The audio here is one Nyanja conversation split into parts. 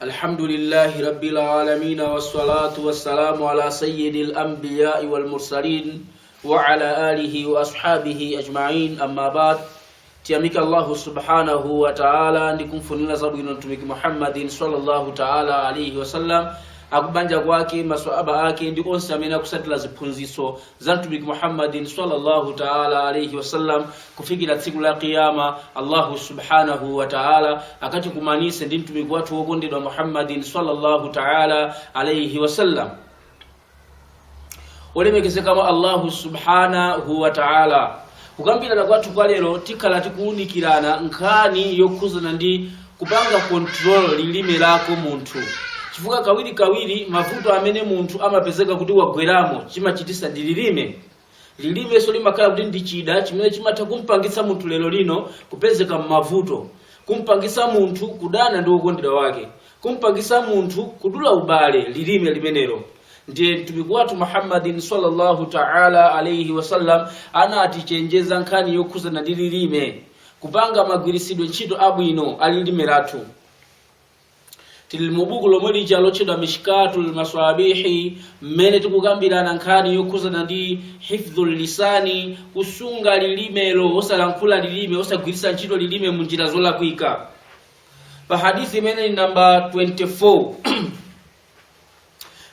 الحمد لله رب العالمين، والصلاة والسلام على سيد الأنبياء والمرسلين وعلى آله وأصحابه أجمعين، أما بعد. Tiyamika Allahu subhanahu wa taala ndi kumfunira zabwino Mtumiki Muhammadin sallallahu taala alaihi wasallam, akubanja kwake, maswahaba ake ndi onse amene akusatira ziphunzitso za Mtumiki Muhammadin sallallahu taala alaihi wasallam kufikira tsiku la Qiyama. Allahu subhanahu wa taala akatikumanise ndi mtumiki wathu wokondedwa Muhammadin sallallahu taala alaihi wasallam. Olemekezeka mwa Allahu subhanahu wa taala, kukambirana kwathu kwa lero tikhala tikuwunikirana nkhani yokhuzana ndi kupanga control lilime lako munthu, chifukwa kawirikawiri mavuto amene munthu amapezeka kuti wagweramo chimachitisa ndi lilime. Lilimenso limakhala kuti ndi chida chimene chimatha kumpangitsa munthu lero lino kupezeka m'mavuto, kumpangitsa munthu kudana ndi wokondedwa wake, kumpangitsa munthu kudula ubale, lilime limenelo. Ndiye mtumiki wathu Muhammadin sallallahu taala alaihi wasallam anatichenjeza nkhani yokhuzana ndi lilime, kupanga magwiritsidwe ntchito abwino a lilime lathu. Tili mu buku lomwe lija lotchedwa Mishkatul Masabihi, mmene tikukambirana nkhani yokhuzana ndi hifdhul lisani, kusunga lilimelo, osalankhula lilime, osagwiritsa ntchito lilime mu njira zolakwika. Pa hadithi imene ni namba 24,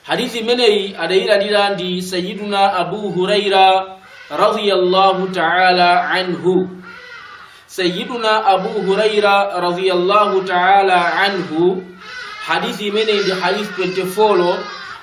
hadithi imeneyi adayilandira ndi Sayiduna Abu Huraira radiyallahu taala anhu. Sayiduna Abu Huraira radiyallahu taala anhu, hadithi imeneyi ndi hadithi 24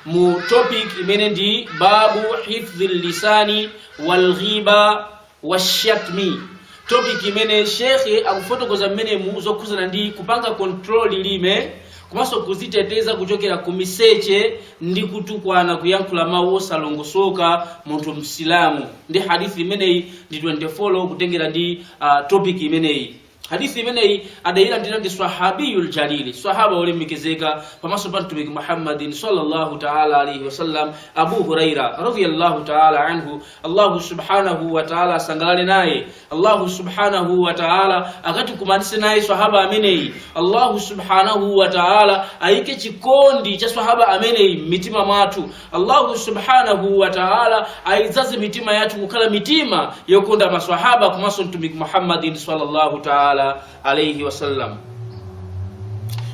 mu topic imene ndi babu hifdhi lisani walghiba washatmi, topic imene shekhe akufotokoza mmenemu zokhuzana ndi kupanga control lilime komanso kuziteteza kuchokera ku miseche ndi kutukwana, kuyankhula mawu osalongosoka munthu Msilamu. Ndi hadithi imeneyi ndi 24 kutengera ndi topic imeneyi. Hadithi imeneyi adayilandira ndi sahabiyul jalili, sahaba olemekezeka pamaso pa Mtumiki Muhammadin sallallahu taala alaihi wasallam, Abu Huraira radiyallahu taala anhu. Allahu subhanahu wa taala asangalale naye, Allahu subhanahu wa taala akatikumanise naye sahaba ameneyi, Allahu subhanahu wa taala ayike chikondi cha sahaba ameneyi mmitima mwathu, Allahu subhanahu wa taala ayidzaze mitima yathu kukhala mitima yokonda maswahaba komanso Mtumiki Muhammadin sallallahu taala alaihi wasallam.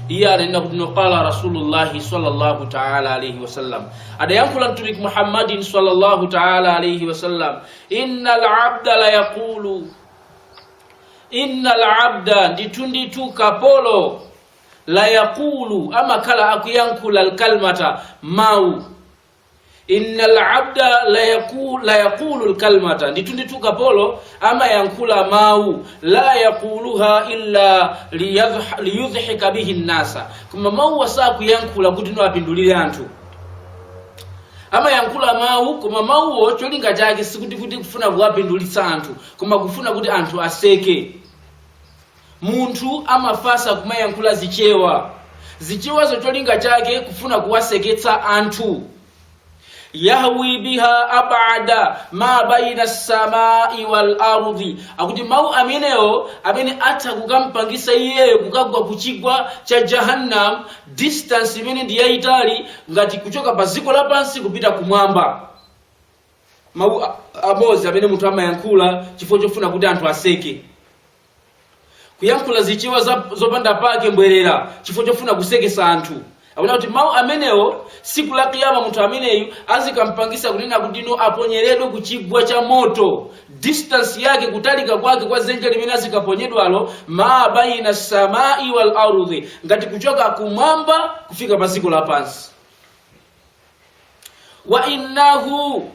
Iye ananena kuti qala Rasulullahi sallallahu taala alaihi wasallam, adayankhula Mtumiki Muhammadin sallallahu taala alaihi wasallam, inna alabda la yaqulu, inna alabda, ndithu ndithu kapolo, la yaqulu, amakhala akuyankhula, alkalmata, mawu, inna alabda la yaqulu alkalmata, ndithu ndithu kapolo amayankhula mawu, la yaquluha illa liyudhhika bihi nnasa, koma mawu asakuyankhula kuti no apindulire anthu. Amayankhula mawu, koma mawuwo cholinga chake sikuti kuti kufuna kuwapindulitsa anthu, koma kufuna kuti anthu aseke. Munthu amafasa kumayankhula zichewa, zichewazo cholinga chake kufuna kuwaseketsa anthu. Yahwi biha abada ma baina samai wal ardi, akuti mawu amenewo amene atha kukampangisa iyeyo kukagwa kuchigwa cha Jahannam, distance imene ndi yayitali ngati kuchoka pa dziko lapansi kupita kumwamba. Mawu amodzi amene munthu amayankhula chifukwa chofuna kuti anthu aseke, kuyankhula zichewa zopanda pake, mbwerera, chifukwa chofuna kusekesa anthu. Akuona kuti mawu amenewo siku la Kiyama munthu ameneyu azikampangisa kunena kuti no aponyeredwe ku chigwa cha moto, distance yake, kutalika kwake kwa dzenje limene azikaponyedwalo, ma baina samai wal ardi, ngati kuchoka kumwamba kufika pa dziko lapansi. Wa innahu,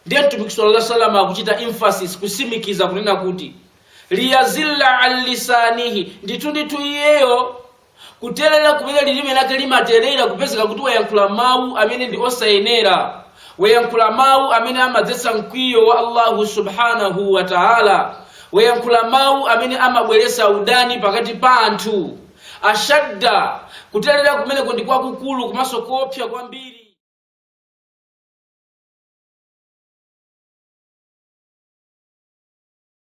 ndiye Mtumiki sallallahu alaihi wasallam akuchita emphasis, kusimikiza kunena kuti liyazilla an lisanihi, ndithu ndithu iyeyo kuterera kumene lilime lake limaterera, kupezeka kuti wayankhula mawu amene ndi osayenera, wayankhula mawu amene amadzetsa mkwiyo wa Allahu subhanahu wa taala, wayankhula mawu amene amabweretsa udani pakati pa anthu, ashadda, kuterera kumeneko ndi kwakukulu komanso koopsa kwambiri.